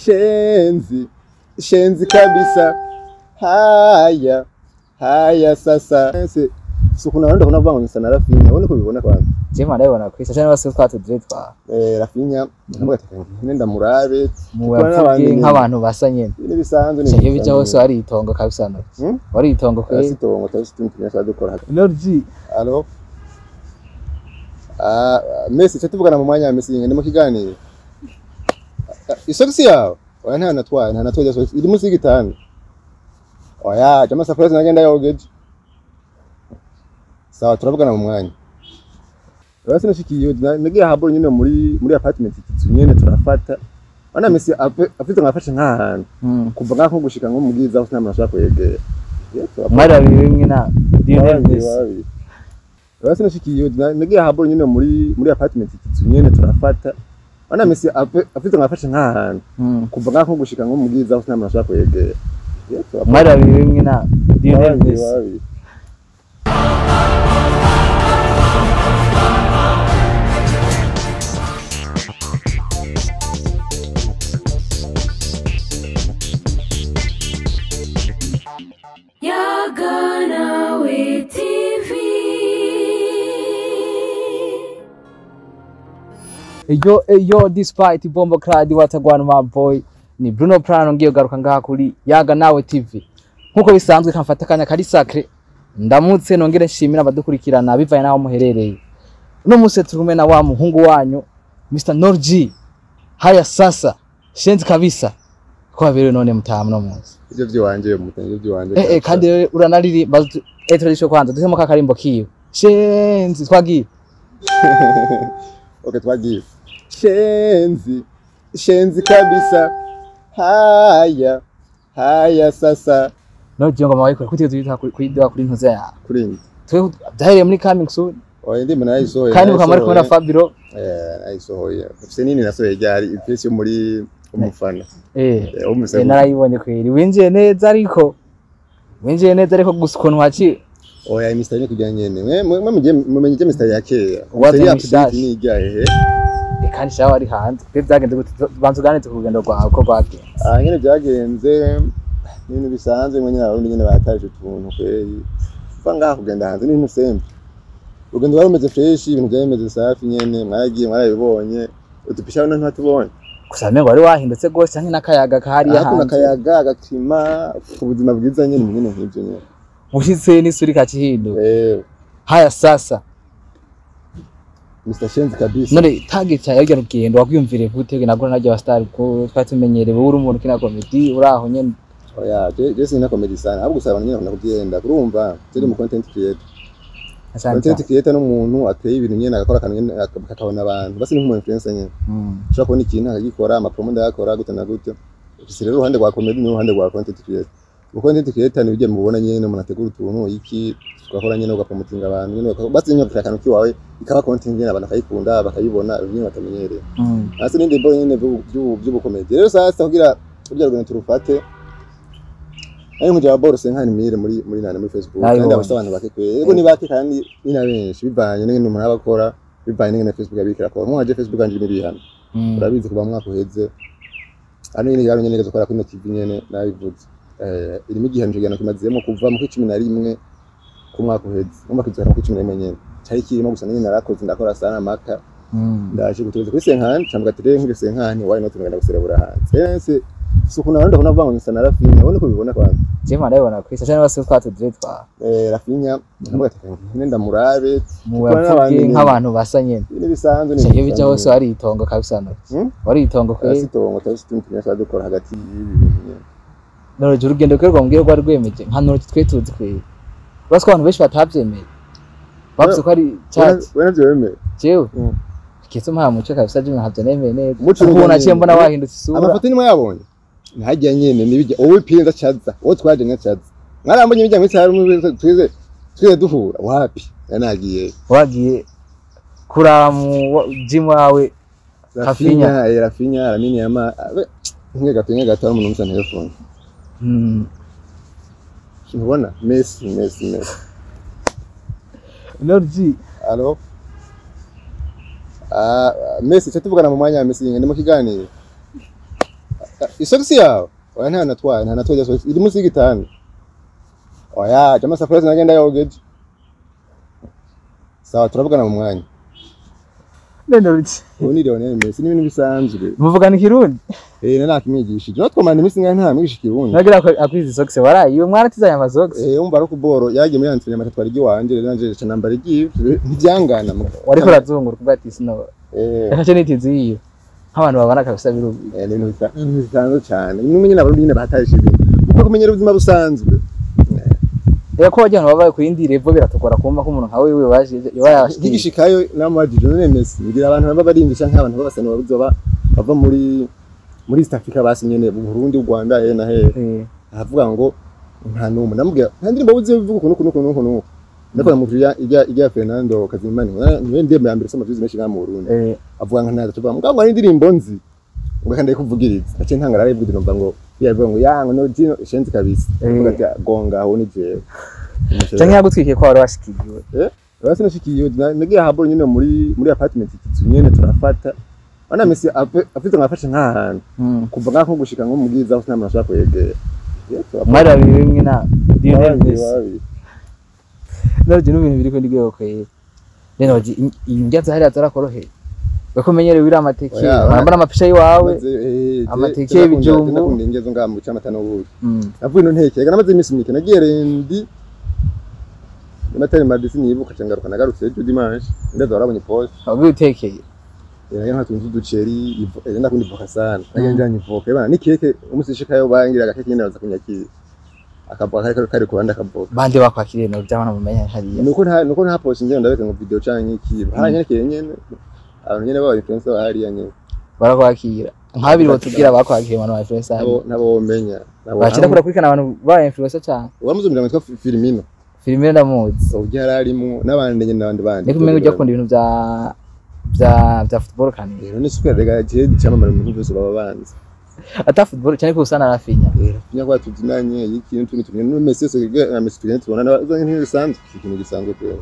Shenzi, shenzi kabisa. Haya, haya sasa. Si kuna wanda kuna vangu sana Rafinha, ubona ko bibona kwanza. Je ndabibona kwisa cyane bose twatudire twa. Rafinha ndavuga ati nenda murabe mubavuge nk'abantu basa nyene. Ibintu bisanzwe ni. Iyo bijya hose wari itongo kabisa no. Wari itongo kwe. Sitongo tasi tuntu dukora. Norji. Allo. Messi cyo tuvugana mu mwanya wa Messi ngende mu kiganiro. Isogisi yawe? Oya nta natwaye, nta natwaye isogisi. Iri munsi y'igitanda. Oya, jama surprise nagenda yogeje. Sawa turavugana mu mwanya. Basi nashikiye nagiye haboro nyine muri apartment ikizu nyene turafata. Ana Messi afite ngafashe nk'ahantu. Kuva ngako gushika nko mubwiza aho sinamara ashaka kwegera. Mwari babiri bimwe na Lionel Messi. Basi nashikiye nagiye haboro nyine muri apartment ikizu nyene turafata. Ana Messi afite ngafashe nk'ahantu. Kuva ngako gushika nko mubwiza aho sinamara ashaka kwegera. Mwari babiri bimwe na Lionel Messi. Yaganawe TV. Yo yo, despite bombo crowd watagwana my boy ni Bruno Prano ngiye garuka ngaha kuri Yaganawe TV. Nkuko bisanzwe kamfata kanya kari sacre ndamutse nongere nshimira abadukurikirana bivaye naho muherereye. Uno munsi turi na wa muhungu wanyu Mr Norji. Haya sasa shenzi kabisa ko baberewe none mutamu no munsi. Ivyo vyiwanje mutenge vyiwanje. Kandi uranariri tradition kwanza duhemo kakarimbo kiwe. Shenzi twagiye. Okay twagiye. Shenzi, shenzi kabisa. Haya, haya sasa. No jongo mawe kuri kutiyuta kuri kuri ntuze ya. Kuri. Twe dahereye muri coming soon. Oya ndi mena isohoye. Kandi mukamara kubona Fabiro. Ayisohoye. Ufise nini nasohoye ryari ipesi yo muri umufana. Narayibonye kweri. Winjiye neza ariko. Winjiye neza ariko gusa ukuntu waci. Oya Mr. ni kujya nyene. Mwe muje mumenye je Mr. yakera. Mr. update ni ijyahe. Kandi shawa ari hanze. Byo byagenze gute? Banza uganitse ku rugendo rwawe uko rwagenze. Nyene byagenze n'ibintu bisanzwe mwe nyene abarundi nyene bataje utuntu kweri. Kuva ngaha kugenda hanze ni ibintu sempe. Urugendo rwari rumeze fresh, ibintu byari bimeze safi nyene, mwaragiye mwarabibonye. Udupisha none ntatubonye. Gusa mengo wari wahindutse gose canke n'akayaga kahariya hanze. Hakuna akayaga agakima ubuzima bwiza nyene nyene nk'ivyo nyene. Ushitse n'isuri kacihinduka. Haya sasa. Mr Shenzi kabisa. None target yawe y'urwo rugendo wakwiyumvire gute nagura najya wa star ko twatumenyereye uri umuntu kina comedy uraho nyene. Oya, je sina comedy sana. Ahubwo gusaba nyene nakubyenda kurumva, je mu content creator. Content creator n'umuntu ateye ibintu nyene agakora akantu nyene akabona abantu. Basi ni nk'umu influencer nyene. Ushobora kubona ikintu akagikora, ama promo ndayakora gute na gute. Ufise rero uruhande rwa comedy n'uruhande rwa content creator. Content creator ni ujye mubona nyene umuntu ategura utuntu iki tugakora nyene ugapromotinga abantu nyene basi nyene akantu kiwawe ikaba content nyene abantu bakayikunda bakayibona nyene batamenyereye. Hasi nindi bro nyene by'ubukomedi. Rero sasa kugira rugendo turufate ayo nkuja borose nka nimire muri nane muri Facebook kandi abasa abantu bake kwere. Yego ni bake kandi ni na benshi bivanye n'ingene umuntu abakora bivanye n'ingene Facebook abikira ko. Mwaje Facebook anje n'ibihano. Urabizi kuba mwaka uheze. Ano nyene yaro nyene gazokora kuri TV nyene nabivuze. Irimo igihano kigana kimazemo kuva mu 11 ku mwaka uheze. Umva kizana mu 11 nyene. Cyari kirimo gusa nyene narakoze ndakora sana maka. Ndaje gutegeza kuri senkani cyangwa gatere nk'iri senkani why not ngenda guserebura hanze. Si kuna wanda kuna vangu sana Rafinha, ubona ko bibona kwanza. Je ndabibona kwisa cyane bose twatudire twa. Rafinha ndavuga ati nenda murabe mubavuge nk'abantu basa nyene. Ibintu bisanzwe ni. Iyo bijya hose wari itongo kabisa no. Wari itongo kwe. Sitongo tasi tuntu dukora hagati y'ibi bintu nyene. None urugendo kwe rwambwiye rwari rwemeje nka none twe tuzi kwe. Basi abantu benshi batavyemeye. Bavuze ko ari chat. We navyo wemeye. Jewe. Kiso mpa muco kabisa je ntabyo nemeye neza. Ubu naciye mbona wahindutse isura. Amafoto nimwe yabonye. Ntajya nyene nibijya wowe pinza chaza wowe twaje nka chaza mwarambonye bijya muri cyaro twize duhura wapi nagiye wagiye kuramu gym wawe Rafinha Rafinha Lamine Yamal nge gatinga gatara umuntu musa telefone ubona Messi Messi Messi Norji allo Messi cyo tuvugana mu mwanya wa Messi ngende mu kiganiro. Isogisi yawe oya nta natwaye isogisi iri munsi y'igitanda. Oya jama surprise nagenda yogeje. Sawa turavugana mu mwanya. None Ubu ni Lionel Messi ni ibintu bisanzwe. Muvugana ikirundi? Nakimwigishije. No twamana iminsi ngahe nta mwigisha ikirundi. Nagira ko akwiza isogisi waraye iyo mwaratizanye amasogisi. Umva ari kuboro yagiye muri antrenema atwara igiwanje rero nanje ca nambara igiwe ntivyangana. Wariko urazunguruka uvuga ati sino. Reka nitizi iyo. Nk'abantu babana kabisa birubi. Ni ibintu bisanzwe cyane. N'umenye n'abarundi nyine bataje ibintu. Uko kumenyera ubuzima busanzwe. Reka ko wagira ngo babaye ku yindi level biratugora kumva ko umuntu nka wewe waje yabashikiye. Nkigishikayo namubajije none Messi ngira abantu baba barinze canke abantu babasana babuzoba bava muri East Africa basi nyene mu Burundi u Rwanda na he. Avuga ngo nta numwe namubwira nta ndirimbo buze bivuga ukuntu ukuntu ukuntu. Ndakora mu vya ijya Fernando Kazimani niwe ndirimbo ya mbere soma views menshi mu Burundi. Avuga nka ntaza tuvuga ngo ari indirimbo nzi ngo kandi kuvugiriza ace ntangara arivuga numva ngo yavuga ngo yango no jino shenzi kabisa avuga ati gonga aho ni jewe. Canke yagutwikiye ko wari washikiye. Basi nashikiye nagiye haboro nyine muri apartment ikizu nyene turafata. Ana Messi afite ngafashe nkahantu kuva ngako gushika ngo mubwiza aho sinamara ashaka kwegera. Mwari babiri bimwe na Lionel Messi. None n'ibintu biriko ndigiye kwera. Rero indya zahari zarakoroheye. Bakumenyereye wira amateke, barambara amapisha yiwawe. Amateke y'ibijumbu. Ndakunda ingezo ngamu cyamata n'ubuki. Navuye no ntekeye namaze iminsi mike nagiye rendi. Namatari madisi nibuka cangaruka nagarutse ejo dimanche ndaza warabonye post. Wagiye utekeye. Yari nkatunze uduceri ndakunda ivoka sana. Nagiye njanye ivoka ebana ni keke umusishikayo bangira agakeke nyene baza kunyakira. Akaboka kari kuranda akaboka. Bande bakwakiriye no byabana mumenya hariya. Nuko nta post nje ndabeka ngo video canke iki. Haranyekeye nyene. Abantu nyene baba influencer hariya nyene. Barakwakira. Nk'abiri botubwira bakwakiriye abantu ba influencer. Nabo bomenya. Bakira kurakurikana abantu ba influencer cyane. Wamuzumira ngo Firmino. Firmino ndamuzi. Ujya yararimo n'abandi nyene n'abandi bandi. Niko umenga ujya kunda ibintu bya football kandi. Rero ni super rega je cyamamara mu bintu byose baba banzi. Ata football cyane ko usana Rafinha. Rafinha kwa tuzinanye iki n'utundi tumwe no Messi yose na Messi tugende tubona nazo nk'ibintu bisanzwe ikintu gisanzwe pe.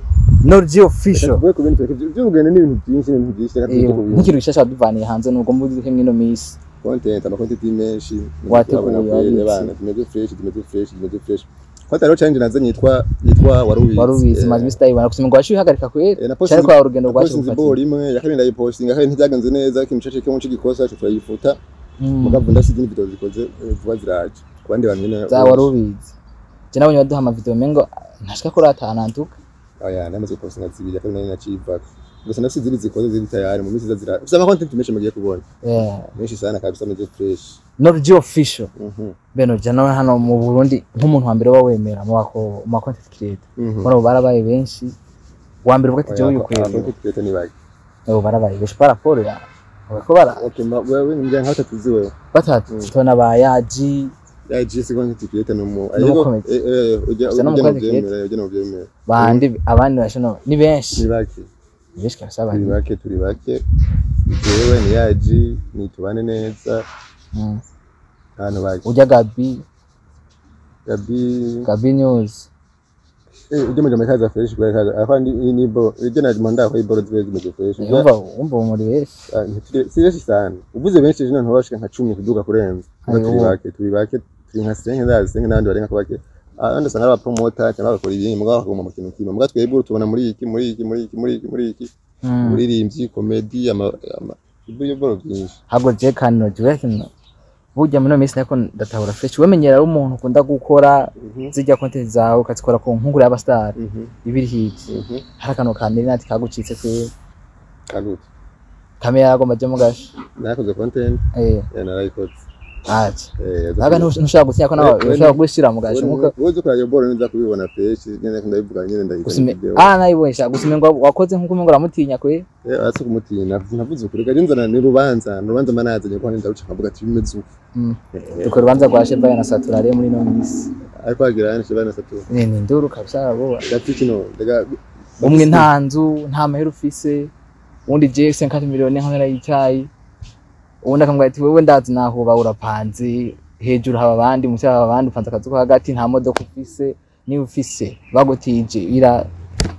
Norji official. Tuvuye ku bintu by'ubugeni n'ibintu byinshi n'ibintu byinshi reka tuvuge ku bintu. Nk'ikintu gishasha duvaniye hanze nubwo muri hemwe no Miss. Content ama content menshi wateguye abana tumeze fresh. Kwata rero challenge nazanye yitwa warubizi. Warubizi maze Mr. Ivan kusema ngo washihagarika kwera. Cyane kwa urugendo rwacu gufata. Ball imwe ya kabiri ndayipostinga kandi ntibyagenze neza ikintu cece cyo mu cigikosa cyo turayifuta. Mugabo ndasize video zikoze vuba ziraje. Kubandi bantu nyine za warubizi. Je nabonye baduha ama video mengo ntashika kuri atana ntuka. Oya namaze postinga zibiri ya kabiri naciva. Gusa ndasize zibiri zikoze ziri tayari mu minsi zira. Ufite ama content menshi mugiye kubona. Menshi sana kabisa meze fresh. Norji official. Beno jana hano mu Burundi nk'umuntu wa mbere wawemera mu ma content creator. Bano barabaye benshi. Wa mbere uvuga ati je uyu kwera. Content creator ni bake. Abo barabaye benshi para raporo ya. Bako bara. Okay, wewe ngira nka batatu ziwe. Batatu tona ba yaji. Yaji si content creator no mu. Ariko ujya ujya ubyemera. Bandi abandi bashano ni benshi. Ni bake. Benshi kabisa bandi. Ni bake turi bake. Jewe ni yaji ni tubane neza. Hano bake. Ujya Gabi. Gabi News. Ujya mu kaza fresh kwa kaza. Afandi ni bo ujya na manda kwa iboro zibe zimeze fresh. Umva muri benshi. Si benshi sana. Uvuze benshi jino ntobashika nka 10 kuduga kurenza. Turi bake turi nka 5 ndazi 5 n'abandi barenga ko bake. Abandi usanga aba promoter cyangwa bakora ibintu mugabo bakaguma mu kintu kimwe. Mugabo twebwe tubona muri iki muri iki muri iki muri iki muri iki. Muririmbyi comedy ama ibyo boro byinshi. Hago je kano je kino. Burya muri minsi nako ndatahura fresh wemenyera ari umuntu ukunda gukora zijya content zawe ukazikora ku nkungura y'aba star ibiri hiki hari akano kamera nati kagucitse kwe kagutse kamera yagomba je mugasha nakoze content narayikoze acha naga ntushaka gutinya ko nawe ushaka gushira mugasha nkuko wowe ukora yo boro nza kubibona fresh nyene ndabivuga nyene ndayikora nayibonye shaka gusime ngo wakoze nkuko umengo uramutinya kwe ase kumutinya navuze ukuri gaje nzana ni rubanza manazanye ko ndaruca nkavuga ati bimeze uko dukora urubanza rwa Sheba na Satura rero muri no minsi ariko agira na Sheba na Satura ni nduru kabisa abo gafiki no daga umwe nta nzu nta mahera ufise undi je 50 miliyoni nkamera yicayi ubundi akamubwira ati wewe ndazi naho urapanze hejuru haba abandi munsi haba abandi upanze akazu ko hagati nta modoka ufise niba ufise bagutije ira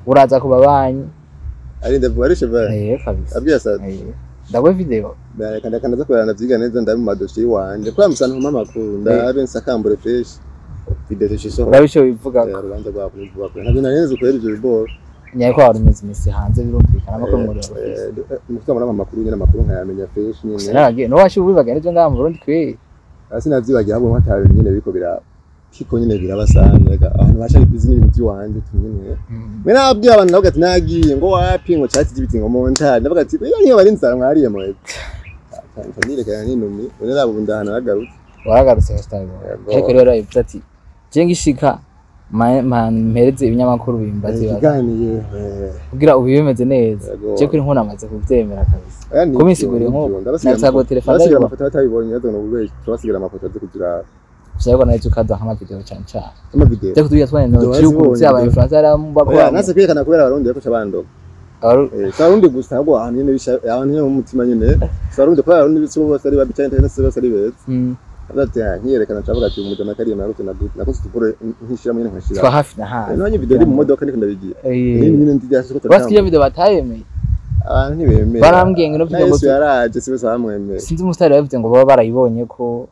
uraza ku babanyi ari ndavuga ari Sheba kabisa abwiye Satura ndabwe video Reka ndaza kurana vyiga neza, ndabe mu madosiye wanje kubera musa ntuma amakuru, ndabe nsakambure fresh video zishisohoka. Urabe ico bivugako. Urubanza rwabo nivuga ko ntabyo narenze kubera ivyo biboro. Nyako wari umaze imisi hanze, birumvikana amakuru muri Mukuzamura amakuru nyene, amakuru nkayamenya fresh nyene. Sinaragiye no washe ubibaga n'ivyo ngaha mu Burundi kweri. Hasi navyibagiye, ahubwo nkatabe nyene biriko bira kiko nyene birabasanga abantu bashaka ibizi n'ibintu by'iwanje tunyene. Mwe nabwiye abantu, ndavuga ati nagiye ngo wapi, ngo chat GPT, ngo montari, ndavuga ati iyo niyo bari inzara mwariye mwe nirekana n'inumi none rabo ndahana nagarutse. Waragarutse hashtag. Yego. Ariko rero yavuze ati je ngishika mpereze ibinyamakuru bimbaze ibibazo ikiganiye kugira ubu bimeze neza. Yego. Je kuri nkuna amaze kuvyemera kabisa. Oya, ni Kuminsigura ivyo, inkuba. nivyo. Ndabasigira Nasago amafoto- telefone ndabasigira ndayibona. amafoto batabibonye bazo ngo turabasigira amafoto aze kugira Gusa ariko nayo tukaduha nk'amavideo cane cane. Amavideo. Je kutubwira twene no Video gihugu barazibonye, aba video. influencer Oya, arambakora. nase kwerekana kubera abarundi bariko bandoga. Si abarundi gusa, ahubwo ahantu nyene ahantu nyene mu mutima nyene si abarundi, kubera abarundi si bo bose ari babi canke si bose ari beza. Avuga ati "Ah, nkiyerekana cavuga ati umujama kariya narutse na gute nakoze utupuro nkishiramo nyene nkashira." Twa hafi na hafi. Nabonye video iri mu modoka niko ndabigira. Nyene nyene ndi hasi ko Basi iyo video batayemeye. Abantu ntibemera. Barambwiye ngo ino Na video ngo Yesu yaraje si bose bamwemeye. Sinzi umusitari bavuze ngo baba barayibonye ko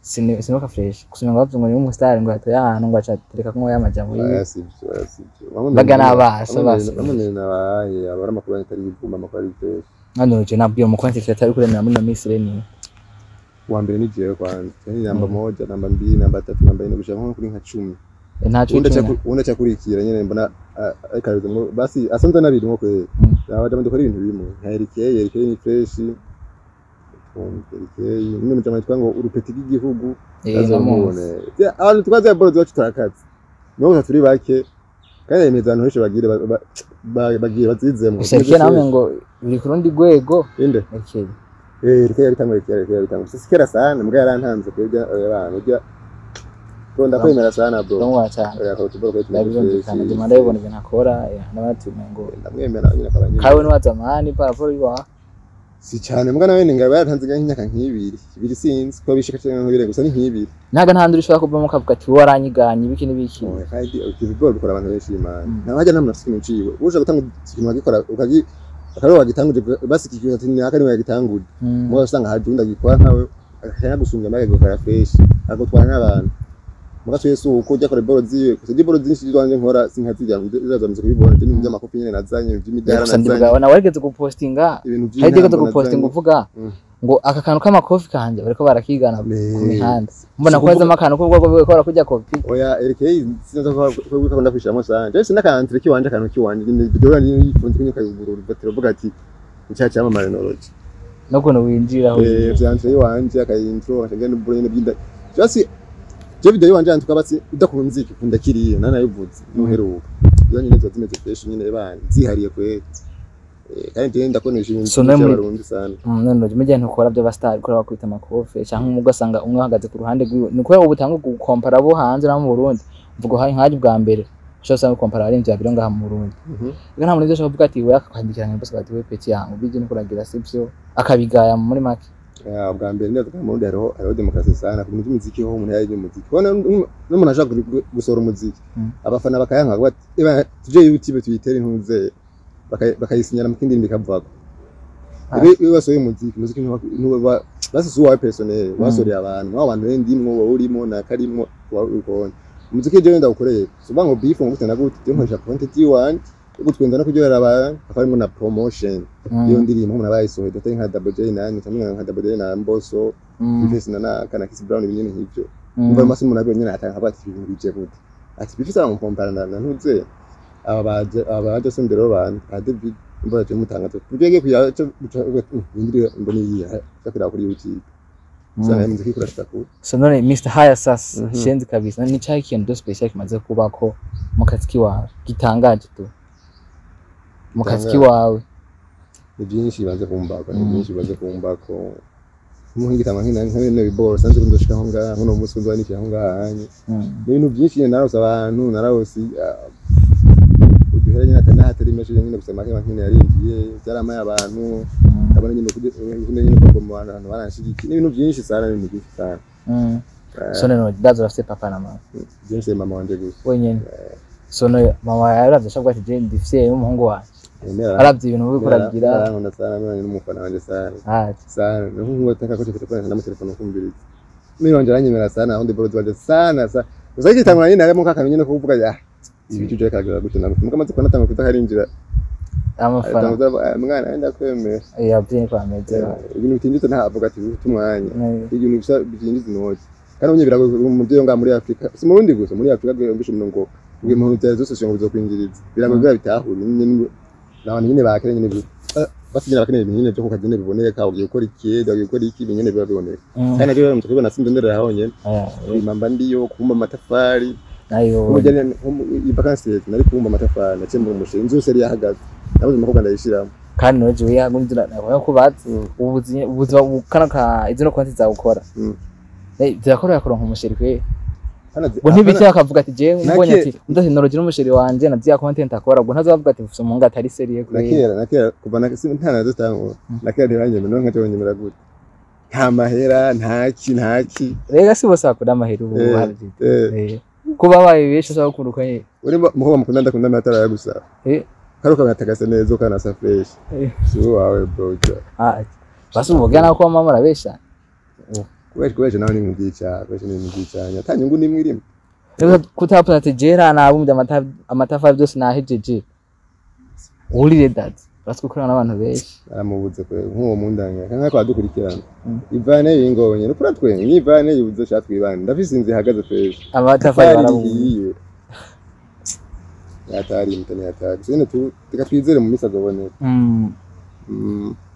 sinuka fresh kusema ngo bavuze ngo ni umusitari ngo yatoye ahantu ngo aca tereka kunywa y'amajambo yiwe. Oya, sivyo, oya, sivyo. Bamwe Baga n'abasa, basa. Bamwe nabaye abara amakuru atari ibivuma, amakuru ari fresh. Hano je nabwiye mu content creator ari kuremera muri no minsi rero ni Uwa mbere ni jewe kwanza. Ni namba 1, namba 2, namba 3, namba 4 gushika nko kuri nka 10. Ntaco Uwundi icumi. Uwundi acakurikira nyene mbona ariko abizemo basi asanzwe n'abiri nko kweri. Abadamu dukora ibintu bimwe nka Erikeye, Erikeye ni fresh. Erikeye nyine mujama yitwa ngo urupeti rw'igihugu. Namuzi. Azomubone. Abantu twaze ya boro zacu turakaze nibo turi bake kandi yemeza abantu benshi bagire bagiye bazizemo. Gusa Erikeye nawe ngo biri ku rundi rwego. Inde? Erikeye. Erikeye yabitanguye kera, Erikeye yabitanguye si kera sana, mbwa yarantanze kwebwe abantu ujya bro, ndakwemera sana bro. Ndamubona cyane. Oya, akaba tuboro kwe Ndabirumvikana ndimo ndabibona ibintu akora n'abatume ngo ndamwemera nyine akaba nyine. Kawe ni zamani par rapport iwa. Si cyane, mbwa nawe ninga yaratanze nk'imyaka nk'ibiri ibiri, sinzi ko bishika cyangwa nk'ibiri, gusa ni nk'ibiri. Ntaga nta nduri ushobora kuvamo ukavuga ati wowe waranyiganye ibiki n'ibiki. Oya, kandi ibyo bikora abantu benshi imana nta hajya nta muntu afite ikintu ciwe uje gutanga ikintu agikora ukagi akaba wagitanguje basi ikintu ati ni akari wagitanguje. Mugabo usanga haje undi agikora nkawe akanya gusumbya mbega agikora fresh agotwara n'abantu mugaso Yesu uko ujya kora boro ziwe gusa iboro zinshi zanje nkora sinkazirya zazamze kubibona je n'ibintu by'amakofi nyene nazanye iby'imidara Gusa nazanye. ndibuka nawe warigeze gupostinga Ibintu hari by'intambo igeze gupostinga nazanye. uvuga ngo aka kantu k'amakofi kanje bariko barakigana ku mihanda mbona Si ko hazamo akantu k'ubwoko bwo ko barakujya kopi. Oya, Erike sinzi ko ko ndakwishiramo sana je sinakantre kiwanje akantu kiwanje nyine video yanjye yifunze kunyuka yugurura batero vuga ati icyaha cyamamare knowledge N'ukuntu winjira aho. Vyantre yiwanje akayintro akagenda n'uburo nyine byinda just je video yiwanje yantuka batsi udakunze iki kunda kiriye nanayivuze nuheruka iyo nyine ziba zimeze fresh nyine bana zihariye kweri. Kandi je ndakonesha ibintu So, namwe- by'abarundi sana. None ujya umujyana ntukora by'abasitari ukora bakwita amakofe cyangwa umwe ugasanga umwe ahagaze ku ruhande rwiwe ni ukubera ubu utanga gukompara abo hanze n'abo mu Burundi mvuga hari nkaje bwa mbere ushobora usanga gukompara abarinzi babiri ngaha mu Burundi. Rero nta muntu ushobora kuvuga ati we akakwandikira nka bose bati we peti yangu bijye no kuragira sibyo akabigaya muri make. Bwa mbere ndavuga mu Burundi hariho demokarasi sana ku bintu by'umuziki ho umuntu yaje umuziki ubona n'umuntu ashaka gusohora umuziki abafana bakayanka bavuga ati eba tuje YouTube tuyitere intuze bakayisinyara mu kindi bikavako. Rero iyo basohoye umuziki ntuba basi uwawe personnel wasoreye abantu aho abantu rero ndimwo wowe urimo na karimwo wawe ukone umuziki je wenda ukoreye suba ngo beef ngo gute na gute je nkoresha content yiwanje yo gutwenza no kuryohera abantu hakaba harimo na promotion iyo ndirimbo umuntu aba yayisohoye dufate nka Double J nani cyangwa nka Double J na Mbosso Bifes na kana Chris Brown ibintu nk'ibyo umva amase umuntu abonye nyine atanga ati ibintu bije gute ati Bifes aramukompara na ntuze aba baje aba baje sendero bantu ba David mbona je mutangaza kubyo yagiye kuya cyo indiri mbona iyi cyo kuri YouTube usanga imiziki kurashika kure. So none Mr Higher Sas shenzi kabisa ni cyayi kintu do special kimaze kubako mu kazi kiwawe gitangaje tu mu kazi Gitangaje. kiwawe. Ni byinshi bibanze kumbako, ni byinshi bibanze kumbako nk'igitama nk'ina nk'ibintu biboro sanze kundoshika aho ngaha nkuno munsi nzoba nicaye aho ngaha hanye. Ni ibintu byinshi nyine narose abantu narose uduhera nyine atari n'ahatari menshi nyine gusa make make nyine yarinjiye byaramaye abantu ndabona nyine ukuntu nyine ko mu bantu baranshigikiye ni ibintu byinshi sana ni ibintu byinshi sana. So none ndazo urafite papa na mama? Byinshi mama wanje gusa. Wenyine. So none mama yaravye ashavuga ati je ndifise y'umuhungu wanje. Aravye ibintu uriko uragira. Arankunda sana, mwana n'umufana wanje sana. Sana nkuko utaka ko telefone na telefone kumviriza. Mimi wanje aranyemera sana, aho ndi bro wanje sana sana. Gusa igitangura nyine harimo kakantu nyine ko kuvuga ya ibi tuje kagira gute na muka maze kubona tanga kutakarinjira amafana. Mwana enda kwemera. Yavye kwa meze. Ibintu bitinjiza nta avuga ati bitumwanya. Ibintu bisa bitinjiza inoti. Kandi unye birago umuvyeyi nga muri Afrika. Si mu Burundi gusa, muri Afrika bwo umuntu ngo ngiye mu zose ngo bizokwinjiriza. Birago biba bitahura nyine n'abantu nyine bakere nyine basigira bakeneye ibintu nyine byo kukazi nyine biboneka, ugiye gukora iki, ugiye gukora iki, ibintu nyine biba biboneka. Kandi nabyo biba kubibona sindonderera honyene. Imamba ndiyo kubumba amatafari. Ayo. I vacances nari kubumba amatafari, naciye umushinga inzu yose yari yahagaze. Nabuze umukobwa ndayishiramo. Kandi noje uyagundira nawe kubatse ubuzima bukana ka izino konti zawe ukora. Zirakora kuronka umusheri kwe. Ngo ntibiki akavuga ati je mbonye ati ndatenology n'umusheri wanje na zya content akora, ubwo ntazavuga ati mfise umuhungu atari serieux kwe. Nakera kuva na nta nazo tango. Nakera ntibanyemera no nkaje banyemera gute. Nta mahera, ntaki. Rega si bose bakunda amahera ubu harije. Kuba babaye benshi ashaka gukunda nye. Uri mukobwa mukunda ndakunda amatara ya gusa. Karuka natagase neza ukanasa fresh. Si wawe bro. Basi uvuga nako mama arabesha. Kubesha nawe ni mubyica, kubesha ni mubyica. Ata nyungu nimwe irimo. Kutapata ati jera nabumbye amatafari byose nahejeje. Urire dad. Basi gukorana n'abantu benshi. Aramubuze kwe nkuwo mundanga. Kanka kwadukurikirana. Ivane yingobonye no kuratwenga. Ni Ivane yibuze shatwibana. Ndafise inzu ihagaze fresh. Amatafari barabumbye. Yatari mutani yatari. Sine tu tikatwizere mu misa azoboneka.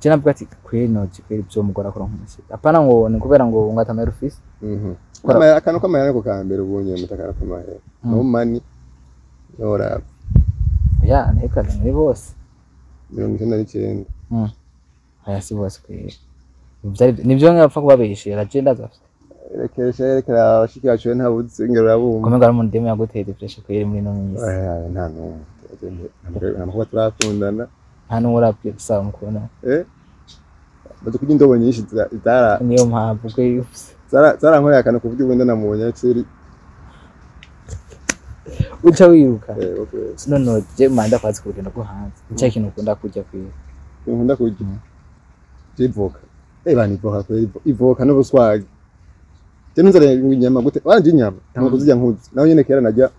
Je navuga ati kweri noje kweri byo mugora kuronka umusheri. Apana ngo ni kubera ngo ngatamera office. Akano kamahera ko kambere ubunye mutakara kamahera. No money no rap. Ya neka ni bose. 99. Aya si bose kweri. Nibyo ngapfa kubabeshera je ndazafite. Rekesha rekera abashiki bacu ntabuze ngero rabumva. Komega ari mu ndemo yaguteye depression kweri muri no minsi. Nta numwe. Nta mukobwa turakundana. Nta n'uwo urabwiye gusa mukubona. Baze kurya indobo nyinshi zara. Niyo mpamvu kweri ufise. Zarankoreye akantu ku buryo ubundi namubonye tsiri. Uca wiruka. Okay. None je manda kwazi ku rugendo rwo hanze. Nicyo kintu ukunda kurya kweri. Nkunda kurya. Je ivoka. Bana ivoka kweri ivoka n'ubuswagi. Je nzare inyama gute? Wanje inyama. Ntabwo kuzirya nkuzi. Naho nyene kera najya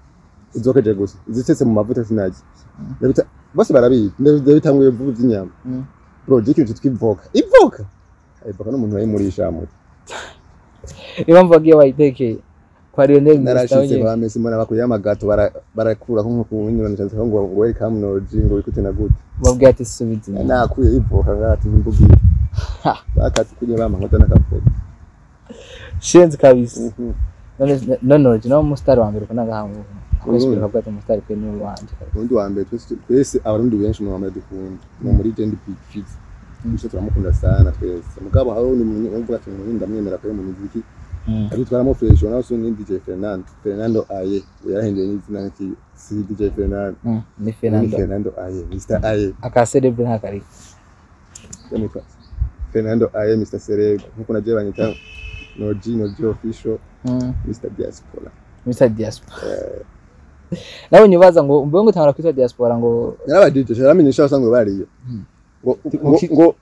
izokeje gusa. Izitetse mu mavuta sinajya. Ndabita bose barabizi. Ndabitanguye vuba inyama. Bro, je kintu cyitwa ivoka. Ivoka. Ivoka n'umuntu wayimurisha mu. Niba mvuga iyo wayitekeye kwa Lionel Messi narashitse ba Messi mbona bakuye amagato barakura ko nko kunyura cyane ngo welcome Norji ngo ikute na gute. Babwiye ati subiza. Nakuye ivoka ngati imbugi. Bakati kuye bama nkota nakavuga. Shenzi kabisa. None Norji no mustari wa mbere ukunda ngaha. Kwese bakavuga ati mustari kwe ni wanje. Undi wa mbere twese abarundi benshi mu bamwe dukunda. Ni muri Legend Big Fizz. Biso turamukunda sana twese. Mugabo haro ni umuntu ati umuntu ndamwemera kwe mu muziki. Abitwaramo fresh nawe so ni DJ Fernando. Fernando Aye. Yarahinduye n'izina nki si DJ Fernando. Ni Fernando. Fernando Aye, Mr Aye. Aka celebre ntakari. Yamwitwa Fernando Aye Mr Celeb. Nkuko naje banyita Norji Norji official. Mr Diaspora. Mr Diaspora. Nawe nyubaza ngo mbe ngo tangara kwitwa diaspora ngo narabajije yaramenyesha asanzwe bariyo. Ngo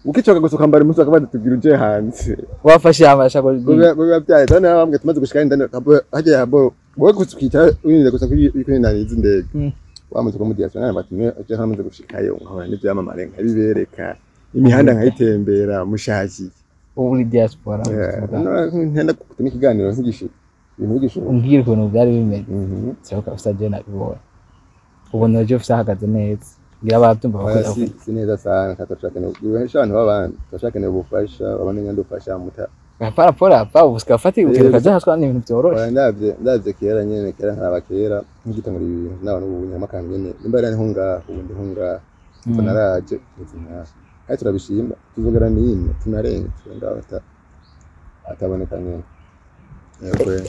ukicoka gusa ukambara impuzu akabaza tugira uje hanze. Wafashe amasha ko biba byaye tane bambwe tumaze gushika indani hagiye habo wowe gusa ukicara unyine gusa kuri nani izindege. Wamaze ko mu diaspora bati ne hamaze gushikayo nkabona n'ivyamamare nkabibereka imihanda nkayitembera mushaki. Uri diaspora. Ntenda kutuma ikiganiro nkigisha ibintu bigisha umbwira ukuntu byari bimeze. Siko usaje nabibona. Ubona je ufise ahagaze neza. Ngira ababyumva bakora si neza sana katashakene abantu babandi tashakene ubufasha abandi nyandufasha muta para pora pa ubuska fati ukaja haswa ni ibintu byoroshe. Ndavye kera nyene kera nkaraba kera nkigitangura ibintu nabana ubu nyamakanga nyene nimba ari nko ngaho ubundi nko ngaho naraje nzi nkaho kandi turabishimba tuzogera nino tunarenga turenga ataboneka nyene.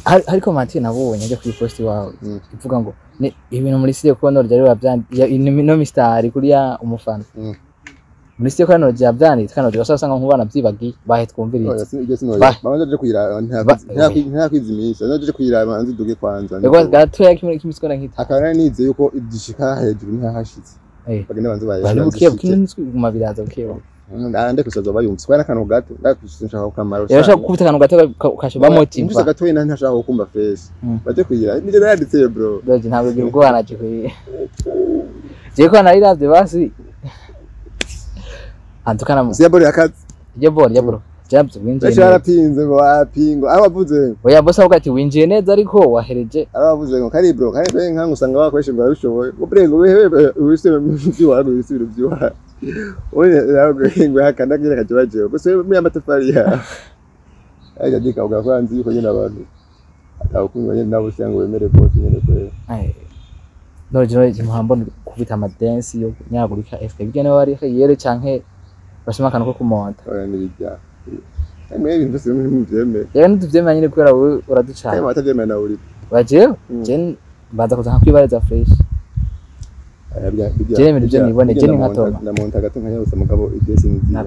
Hariko Mati nabonye ajya kuri post wawe ivuga ngo ibintu muri sije ko Norji ari bavyanditse no Mr kuri ya umufana. Muri sije ko Norji yavyanditse kandi Norji basanga nk'ubana byibagiye bahe twumvirize. Babanza je kuyiraba nta kwizimisha naje kuyiraba nzi duge kwanza. Yego gatoya kimwe kimisiko na nkita. Akaba nize yuko idishika hejuru ntahashitse. Bagende banze baye. Bari bukiye bukiye guma biraza bukiye. Ndande kusaza bayumva. Kwa nakantu gato ndakususa nshaka kukamara. Yarashaka gukubita akantu gato ukasha bamotiva. Mvuze gato wena ntashaka kumva face. Baje kugira nije nayanditse bro. Doje ntabwo gira ubwoba naje kuyi. Je ko nariravye basi. Antukana mu. Siya bro yakazi. Je bro, je bro. Jambo winjiye. Ejo yarapinze ngo apingo. Abavuze. Oya boss avuga ati winjiye neza ariko wahereje. Abavuze ngo kari bro, kari be nkangu usanga bakoresha ngo arabishoboye. Ngo bre ngo wewe ubise byiwa ubise ibintu byiwa. Oye ngo hakanda kire kaje. Gusa muri amatafari ya. Aje dika ugakanzi yuko nyine abantu. Atakunywa nyine nabo cyangwa wemere bose nyine kwe. Ai. No je muhambo kubita ama dance yo nyagurika FK. Bigene wari yere canke bashima akantu ko kumonta. Oya nibijya. Mwe ibintu byose ntimubyemeye. Yewe ntitubyemeye nyine kubera wowe uraducana. Kandi batabyemeye nawe uri. Bajewe? Je mbanza kuza nkakwibariza fresh. Je ibintu byo nibone je ni nka Toma. Ndamonta gato nkanyarutsa mugabo idesi nziza.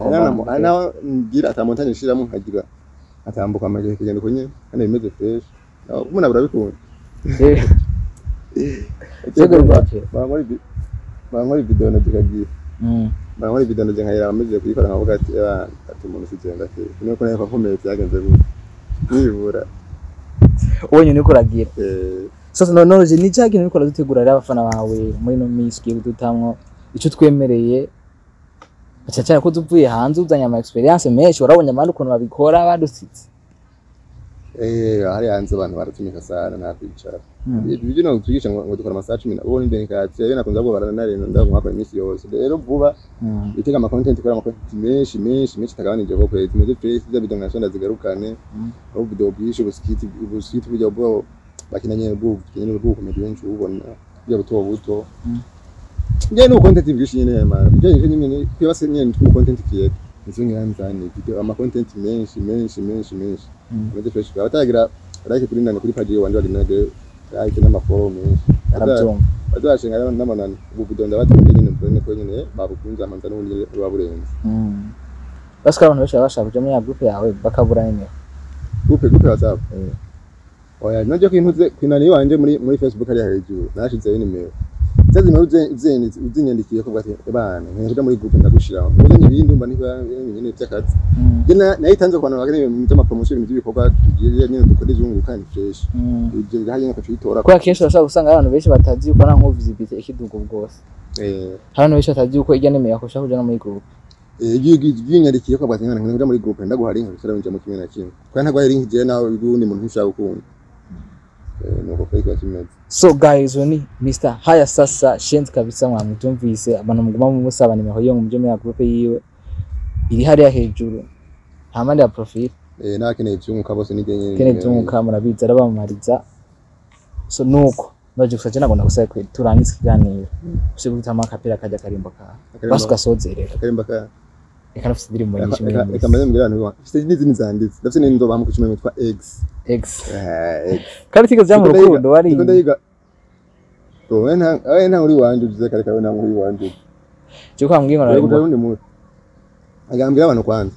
Naho ngira atamontanye nshiramo nkagira atambuka amaje kugenda uko nyene kandi bimeze fresh. Umuntu abarabikunda. Bankora video na dikagira. Bankora video na nkayira ameze kuyikora nkavuga ati ati umuntu sigenda ati nuko nayo kakomeye byagenze gute nibura ubonye niko uragira. Sasa none je ni cyakintu niko uradutegura rero abafana bawe muri no minsi ugiye kudutamwo ico twemereye cyane ko tuvuye hanze uzanye ama experience menshi warabonye abandi ukuntu babikora badusitse. Hari hanze abantu baratumika sana nta kwicara. Ibyo no twigisha ngo dukora amasaha 10 ubu ni benikati rero nakunze abo baranarena ndagumwa iminsi yose rero vuba bitega ama content ikora ama content menshi menshi menshi tagabanije ko kwezi meze fresh za video nkashonda zigarukane aho video bwishe ubuskiti bujya bwo bakinanye bwo kinene bwo comedy benshi ubona bya buto buto nge no content bwishe nyene man ibyo nyene kwibase nyene twu content creator nizo ngiranzane video ama content menshi menshi menshi menshi meze fresh abatagira like kuri nane kuri page wanje baginaje like n'amaforo menshi arabyumva badashinga n'amanani ubu video ndabatumye nyine mbone ko nyine babukunze amanza n'ubundi baburenze. Basi abantu benshi bashaka kuja muri ya group yawe bakabura nyine group WhatsApp. Oya naje kwintuze kwinani wanje muri Facebook ari hejuru nashizeyo nimero zazi nimero uzinyandikiye ko bati bana nkuja muri group ndagushiraho ubuze ibindi umba niba nyine by'akazi. Je nayitanze ku bantu bakeneye ibintu by'ama promotion ibintu by'ibikorwa tugiye nyine dukora izunguka ni fresh. Ibyo bihari nyine kucitora. Kwa kenshi urashaka gusanga abantu benshi batazi yuko nta nko visibility ikidugo bwose. Abantu benshi batazi yuko ijya nimero yakosha kuja no muri group. Yinyarikiye ko bati nkana nkuja muri group ndaguha link kugira ngo mu kimwe na kimwe. Kwa ntagwa link je nawe ubundi muntu ntushaka gukunda. Nuko kwiko kimeze. So guys we ni Mr. Haya sasa Shenzi kabisa mwamutumvise abantu muguma mumusaba nimero yo mu byo muri group yiwe iri hariya hejuru nta ya profile. Nakeneye byunguka bose nige nyene. Keneye byunguka murabiza arabamariza. So nuko ndaje gusa je nagomba gusaba ko turangiza ikiganiro. Use gutama akapira kajya karimbo ka. Basi gasozerera. Akarimba ka. Reka nafite indirimbo nyinshi muri iyi. Reka mbaze mbwira abantu mfite n'izindi zanditse. Ndafite n'indoba hamwe ku cyumweru yitwa X. X. X. Kandi tigeze mu rukundo wari. Ndiko ndayiga. Wowe nta uri wanje uvuze kare kare nta uri wanje. Cyo kwambwira ngo nari. Undi muntu. Agambira abantu kwanza.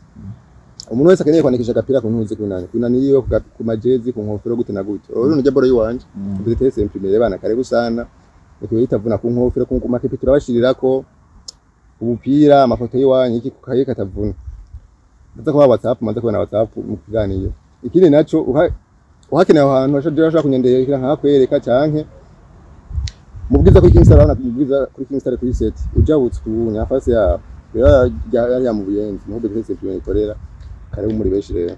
Umuntu wese akeneye kwandikisha agapira ku ntuzi kunani. Kunani yiwe ku majezi ku nkofero gute na gute. Uru nujya boro yiwanje. Ndetse imprimere bana kare gusana. Ndiko yitavuna ku nkofero ku makepi turabashirirako. Ubupira amafoto yiwanyu iki kukaye katavuna. Ndaza kuba WhatsApp maze kubona WhatsApp mu kiganiro. Ikindi naco uhakeneye aho hantu ashobora kunyendera nkakwereka canke mubwiza kuri Kingstar urabona mubwiza kuri Kingstar kuri set ujabutse ku nyafasi ya ya mu buyenzi niho BTS ikorera kare muri benshi rero.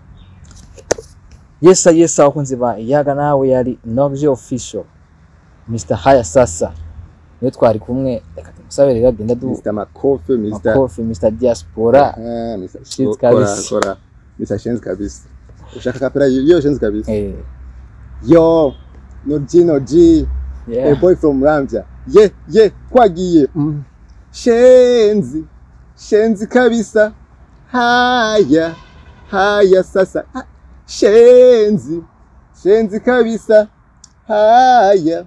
Yesa yesa abakunzi ba Yaga nawe yari Nobje official Mr. Haya sasa niyo twari kumwe reka tumusabe rero agenda du Mr. Makofe Mr. Makofe Mr. Diaspora Mr. Shenzi kabisa Mr. Shenzi kabisa ushaka kapera yo Shenzi kabisa yo no G no G. Yeah. A boy from Ramja. Yeah, yeah, kwagiye. Shenzi. Shenzi kabisa. Haya. Haya sasa. Shenzi. Shenzi kabisa. Haya.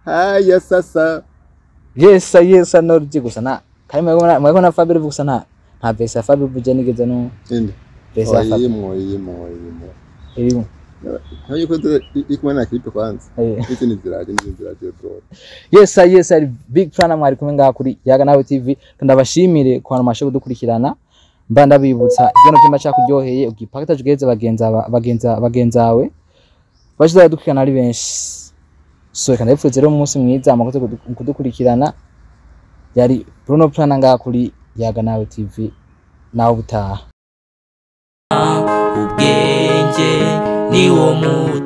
Haya sasa. Yes, yes, norji gusa na. Kandi mwego na Fabio gusa na. Nta pesa Fabio buje nigeze no. Inde. Pesa Fabio. Irimo. Irimo. Ntabwo yuko iri kumwe na clip kwanza. N'izindi ziraje, n'izindi ziraje, bro. Yes sir, yes sir, Big Plan, mwari kumwe ngaha kuri Yaga Nawe TV. Ndabashimire ku bantu mwashe kudukurikirana. Mba ndabibutsa, igeno cyumba cyakuryoheye ugipakata ugeze bagenza bagenzawe bashize badukurikirana ari benshi. So reka ndabipfuze rero umunsi mwiza, amakoze kudukurikirana. Yari Bruno Plan ngaha kuri Yaga Nawe TV, nawe ubutaha. Ubwenge ni wo muti.